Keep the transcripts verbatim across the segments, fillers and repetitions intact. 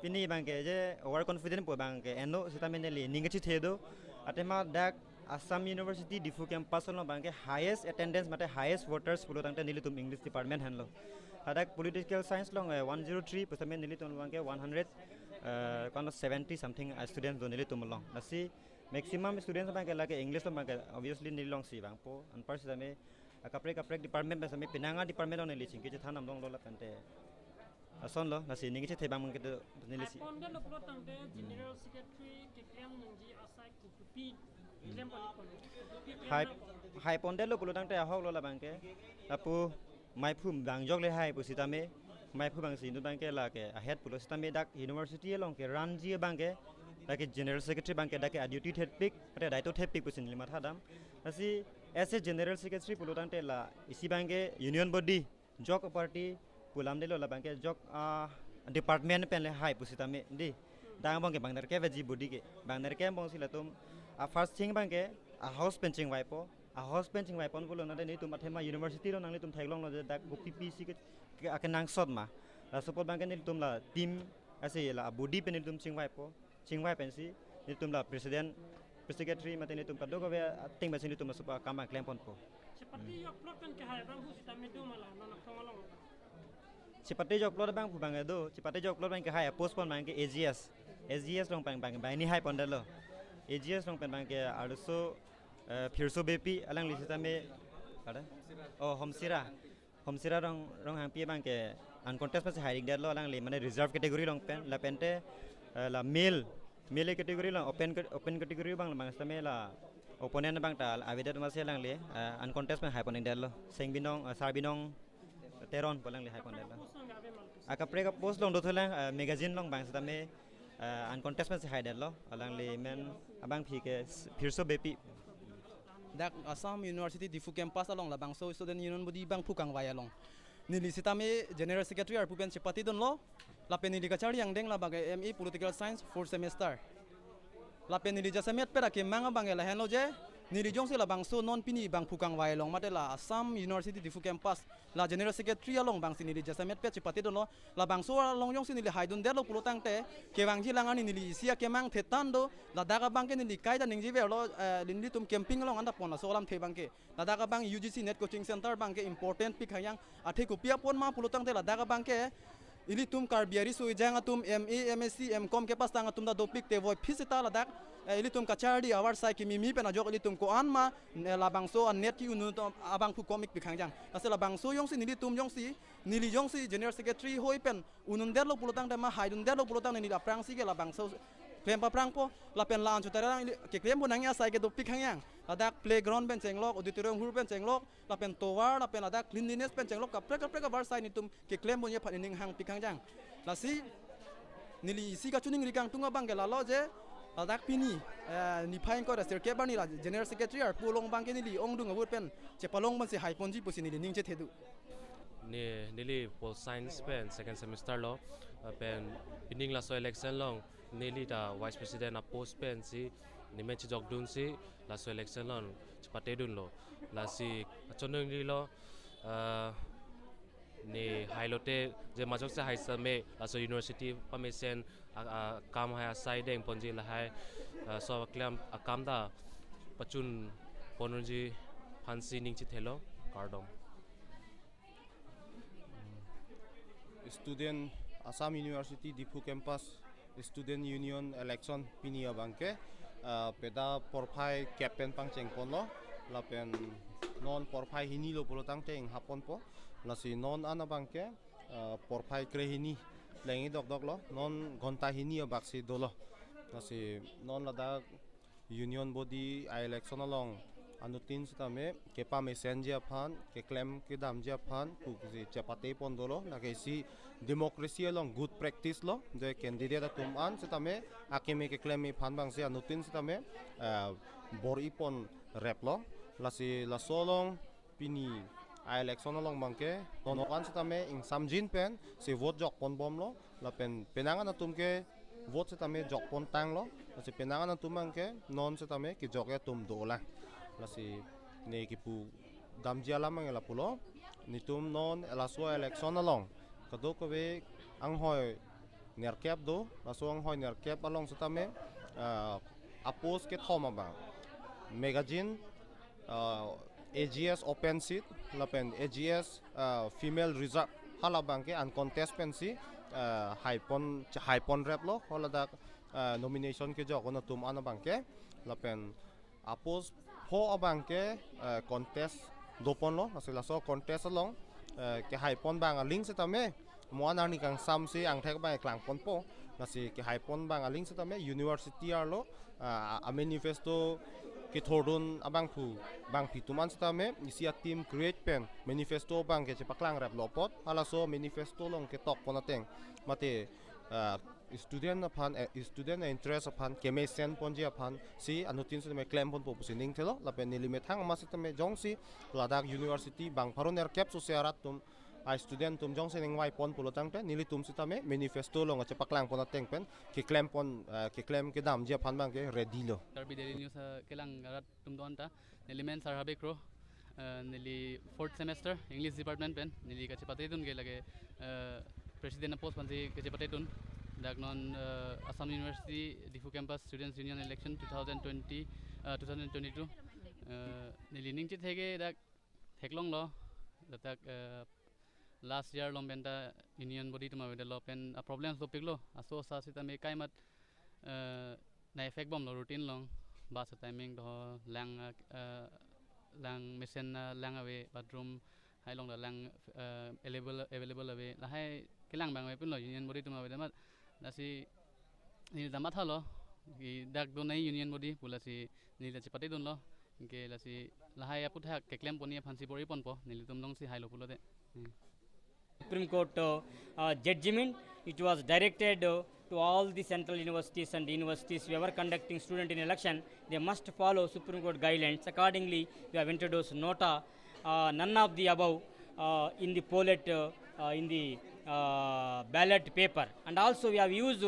Neli abangke je overconfident pu abangke eno sitame neli ning kachethe do. Athema dak Assam University Diphu campus along abangke highest attendance mate highest voters pulo tangte nelitum English department henlo. Hadak political science along eh, one zero three pusitame nelitum abangke one hundred eh, kono seventy something eh, students do nelitum along. Lasi maximum students abangke lake English along abangke obviously neli alongsi vangpo. Anpar sitame eh, kaprek kaprek department pusitame penang a department along neli chingki chethan damlonglo la tangte. Asonlo, lasi ning kachethe abang mangke neli si. Hai pondetlo pulo tangte General Secretary keklem nangji asai kopi klem pon-ikpo? Hai, hai pondetlo pulo tangte ahoklo la abangke. Lapu maiphu abang jokle hai pusitame. Maiphu abangsi inut abangke lake ahead pulo sitame dak university along kerunji abangke. Lake General Secretary abangke dak ke aduty thekpik, pada daito thekpik pusi neli mathadam. Lasi as a General Secretary pulo tangte la isi abangke union body jok party pu alamdetlo la abangke jok ah, department pen le hai pusitame dei. Dak abangke bang nerkep ji body ke. Bang nerkep abangsi latum ah, first thing abangke ah, house pen chingvaipo. Ah, house pen chingvai pon pulo tangte nelitum athema university along nanglitum theklonglo je dak kopi pisi ke, ke akenangsot ma. Laso apot abangke nelitum la team ase la body pen nelitum chingvaipo. Chingvai pensi nelitum la president, secretary mate nelitum kadokave atheng pensi nelitum laso akam abang klem ponpo. Chepate jokplot pen kehai abang pusitame do ma la non akhong along? Chepate jokplot abang pu abang do, chepate jokplot abang kehai apost pon abangke A G S. A G S along abang abang abang neli hai pondetlo. A G S along pen abangke arloso eh, Phirso Beypi alangli sitame kada? Oh, Homsira. Homsira Rong Ronghangpi abangke uncontested si hai-ikdetlo alangli mane reserve category along pen lapente eh, la male male category along open ca- open category abang abang sitame la opponent abang ta avedet masi alangli eh, uncontested pen hai pon-ikdetlo. Seng Binong eh, Sar Binong Teron pu alangli hai pondetlo. Post along ave mal? Ah, kaprek apost along dothulang eh, magazine along abang sitame eh, uncontested si haidetlo. Alangli men abangpi ke s- Phirso Beypi. Dak Assam University Diphu campus along labangso student union body abangphu kangvai along neli sitame general secretary arpu pen chepatedunlo. Lapen neli kacharli angdeng la abangke M A political science fourth semester. Lapen neli jasemet pet akemang abangke lahenlo je neli jongsi labangso non pini abangphu kangvai along mate la Assam University Diphu campus la general secretary along abangsi neli jasemet pet chepatedunlo. Labangso along jongsi neli haidundetlo pulo tangte kevangji alang arni neli isi akemang thetan do. Ladak abangke neli kaita ningjeverlo eh, nelitum camping along anta pon laso alamthe abangke. Ladak abang U G C NET coaching center abangke important pik hangyang. Athe kopi apot ma pulo tangte ladak abangke ilitum Karbi ariso ejang atum M A, M S C, M com kepass tang atum ta dopik te voiphit seta ladak eh, ilitum kacharli avarsai kemimi pen ajok ilitum ko-an ma eh, labangso an-NET ke-un abangphu kom-ik pik hangyang. Lasi labangso jongsi nelitum jongsi neli jongsi general secretary hoi pen unundetlo pulo tangte ma haidundetlo pulo tangte neli aphrangsi ke labangso klem paprangpo. Lapen la-an chutare lang ili- keklem pon nangji asai ke dopik hangyang. Ladak playground pen chenglok, auditorium hall pen chenglok, lapen tovar, lapen ladak cleanliness pen chenglok, kaprek kaprek avarsai nelitum keklem ponji aphan nening hangpik hangyang. Lasi neli isi kachiningri kangtung abangke lalo je ladak pini eh, niphai ingkoi ra sirkep arni la general secretary arpu along abangke neli ongdung avut pen chepalong pensi hai ponji pusi neli ning chethedu. Ne neli pol science pen second semester lo, eh, pen pining laso election along neli ta vice president apost pensi nemen chejokdunsi laso election along chepatedunlo. Lasi achonong neli lo, eh, ne hailote je majok se hai same laso university pamesen a- akam hai asai deng ponji lahai eh, so aklam akam ta pachun ponji aphansi ning chethelo, kardom. Student Assam University Diphu campus Student Union election pini abangke ah, peda porphai kep pen pangcheng ponlo lapen non porphai hini lo pulo tangte inghap ponpo. Lasi non an abangke ah, porphai krehini lengji dokdoklo, non ghonta hini abaksi dolo. Lasi non ladak union body a-election along anuttin sitame kepamesenji aphan, keklem kedamji aphan pusi chepate pon dolo. Lake isi democracy along good practice lo, je candidate atum an sitame akeme keklem aphan abangsi anuttin sitame eh, bor-i pon replo. Lasi laso along pini a-election along abangke non an sitame ingsamjin pensi vote jok pon bomlo. Lapen penang an atum ke vote sitame jok pon tanglo. Lasi penang an atum abangke non sitame kejok atum dolang. Lasi ne kipu damji alam abangke lapulo. Netum non laso election along kadokave anghoi nerkep do, laso anghoi nerkep along setame, ah, a-post kethom abang. Magazine, ah, A G S open seat, lapen A G S, ah, female reserve, halabang ke uncontest pensi, ah, haipon, haipon replo, haladak, ah, nomination kejok atum an abang ke, lapen a-post pho abang ke, eh, contest doponlo, lasi laso contest along, eh, kehaipon abang aling setame, mo-an arni kangsamsi angthek abang klangponpo, lasi kehaipon abang aling setame, university arlo, ah, a-manifesto kethordun abangphu, bangphi atum an setame, isi a-team create pen, manifesto abang ke chepaklang replo apot, halaso manifesto along ketokpon ateng, mate, ah, student aphan, eh, student interest aphan, kemesen ponji aphansi anuttin setame klemponpo pusi ning thelo, lapen neli methang ama setame jongsi ladak university bang pharo nerkep sose arat atum, a-student atum jongsi ningvaipon pulo tangte, nelitum setame manifesto along kachepaklangpon ateng pen, keklempon, eh, keklem kedamji aphan abang ke ready lo. Karbi Daily News, eh, kelang arat atum do-an ta, neli men Sarhabe Kro, eh, neli fourth semester English department pen, neli kachepatedun ke lake, eh, president a-post pensi kachepatedun. Dak non, eh, Assam University Diphu Campus Students Union election two thousand twenty, eh, two thousand twenty-two. Eh, neli ning chethe ke dak theklonglo, dak, eh, last year along pen ta union body atum avedetlo pen a-problems dopiklo, aso asa setame kaimat, eh, na-affect bomlo routine along, bus a-timing do, lang, eh, lang mesen, eh, lang ave, bathroom hai along ta lang, eh, available, available ave, lahai kelang abang avepinlo union body atum avedet amat, lasi neli ta mathalo, ke dak do nai union body pu, lasi neli ta chepatedunlo, ke lasi lahai aphuthak keklempon aphansi bor-iponpo, nelitum alongsi hailo pulote. Hmm. Supreme Court, uh, uh, judgment, it was directed, uh, to all the central universities and universities who ever conducting student in election, they must follow Supreme Court guidelines. Accordingly, we have introduced nota, uh, none of the above, uh, in the pollet, uh, uh, in the, uh, ballot paper. And also we have used,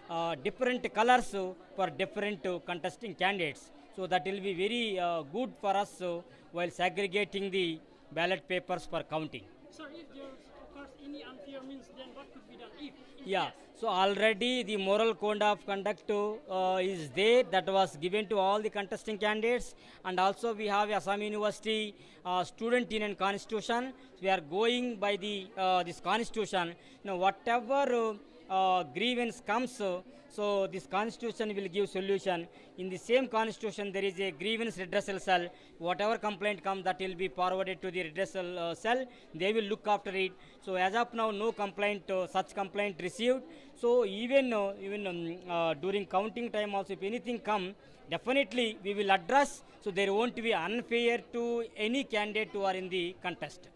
uh, different colors, uh, for different, uh, contesting candidates. So that will be very, uh, good for us, uh, while segregating the ballot papers for counting. Sir, if there occurs any unfair means, then what could be done if, if Yeah, yes? So already the moral code of conduct, uh, is there, that was given to all the contesting candidates, and also we have Assam University, uh, Student Union Constitution. We are going by the, uh, this constitution. Now, whatever, uh, uh, grievance comes, uh, so this constitution will give solution. In the same constitution, there is a grievance redressal cell. Whatever complaint comes, that will be forwarded to the redressal, uh, cell. They will look after it. So as of now, no complaint, uh, such complaint received. So even, uh, even, um, uh, during counting time also, if anything come, definitely we will address. So there won't be unfair to any candidate who are in the contest.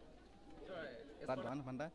Tad doan phanta,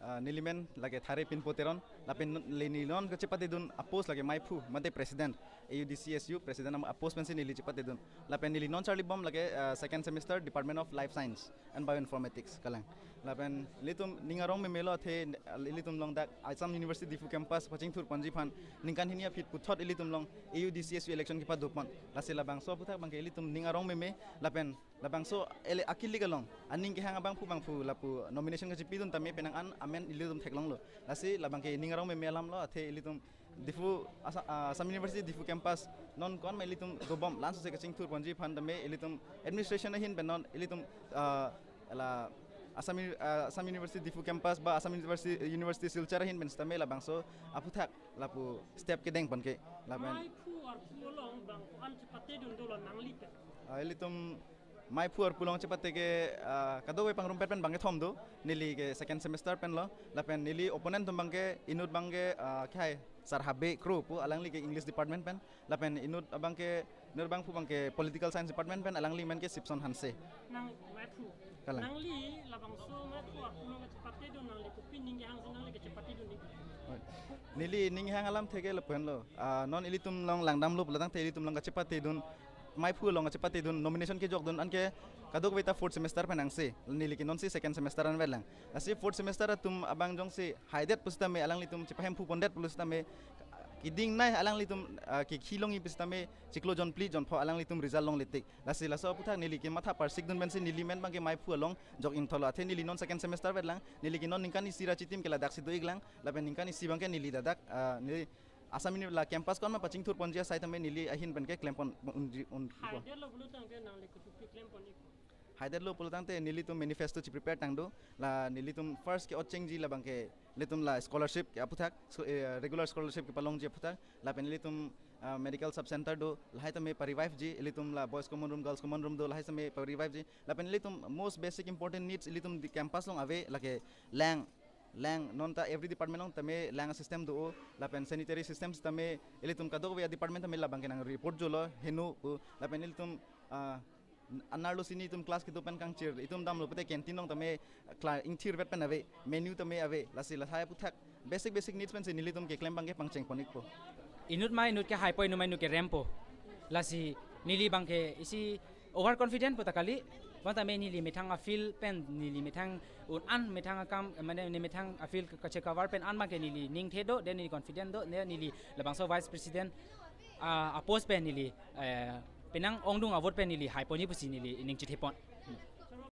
ah, neli men lake Thare Pinpo Teron, lapen non, le neli non kachepatedun a-post lake maiphu, mate president, A U D C S U president am a-post pensi neli chepatedun. Lapen neli non charlibom lake, ah, second semester Department of Life Science and Bioinformatics kalang. Lapen ilitum ning arong memelo athe, ah, ilitum along dak Assam University Diphu campus pachingthurponji aphan ningkan hini aphi puthot ilitum along A U D C S U election kepadopon. Lasi labangso aphuthak abang ke ilitum ning arong meme, lapen labangso ele akilik along aning kehang abangphu bangphu lapu nomination kachepidun tame penang an amen ilitum theklonglo. Lasi labang ke ning arong meme alamlo, athe ilitum Diphu Asa-, ah, Assam University Diphu campus non ko-an ma ilitum dobom, la-an sose kachingthurponji aphan tame ilitum administration ahin pen non ilitum, ah, la Assam Uni-, ah, Assam University Diphu campus ba Assam University, University Silchar ahin pen tame labangso aphuthak lapu step kedengpon ke lapen. Maiphu arpu along bang ko-an chepatedun dolo nangli pen? Ah, ilitum maiphu arpu along chepate ke, ah, kadokave pangrumpet pen bang kethom do, neli ke second semester penlo, lapen neli opponent atum abang ke inut abang ke, ah, kehai Sar Habe Kro pu, alangli ke English department pen, lapen inut abang ke, inut abangphu abang ke political science department pen, alangli men ke Sipson Hanse. Nang maiphu. Kalang. Nangli labangso maiphu arpu along kachepatedun nangli kopi ning kehangsi nangli kachepatedun ni? Neli ning kehang alamthe ke lapu henlo. Ah, non ilitum along langdamlo pulo tangte ilitum along kachepatedun, maiphu along kachepatedun, nomination kejokdun anke kadokave ta fourth semester pen angse, neli ke nonsi second semester anvetlang. Lasi fourth semester atum abang jongsi haidet pusitame alanglitum chepahemphupon det pusitame Keding nei alanglitum, ah, kekhilongji pusitame chiklo jon phli jon pho alanglitum result longle tik. Lasi laso aphuthak neli kematha parsik dun pensi neli men abangke Maiphu along jok ingtholo, athe neli non second semester vetlang, neli ke non ningkan isi ra chitim ke ladaksi do-iklang, lapen ningkan isi abangke neli ladak, ah, neli Assam Uni la campus ko-an ma pachingthur ponji asai tame neli ahin pen ke klem pon un, un, Haidetlo pulo tangte nangli kopi klem pon-ikpo? Haidetlo pulo tangte nelitum manifesto chi prepare tangdo, la nelitum first ke-ot chengji la abangke ilitum la scholarship ke aphuthak, so, eh, regular scholarship kepalongji aphuthak, lapen ilitum, ah, medical sub center do, lahai tame pa-revive ji, ilitum la boys common room, girls common room do, lahai tame pa-revive ji, lapen ilitum most basic important needs ilitum di campus along ave, lake lang, lang, non ta every department along tame lang system do, lapen sanitary system tame ilitum kadokave department tame la abangke nang report jolo heno pu, lapen ilitum, ah, anerlo si nelitum class kedo pen kangchir, itum damlo pute canteen along tame kla ingthir vet pen ave, menu tame ave, lasi lahai aphuthak basic basic needs pensi nelitum keklem abangke pangcheng pon-ikpo. Inut ma inut ke haipoi, inut ma inut ke rempo. Lasi neli abangke isi over confident pu ta kali, bonta me neli methang a-field pen, neli methang un-an methang akam, mane neli methang a-field kache cover pen an abangke neli ningthe do, then neli confident do, then neli labangso vice president, ah, a-post pen neli, eh, penang ongdung a-vote pen neli haiponji pusi neli ning chithe pon.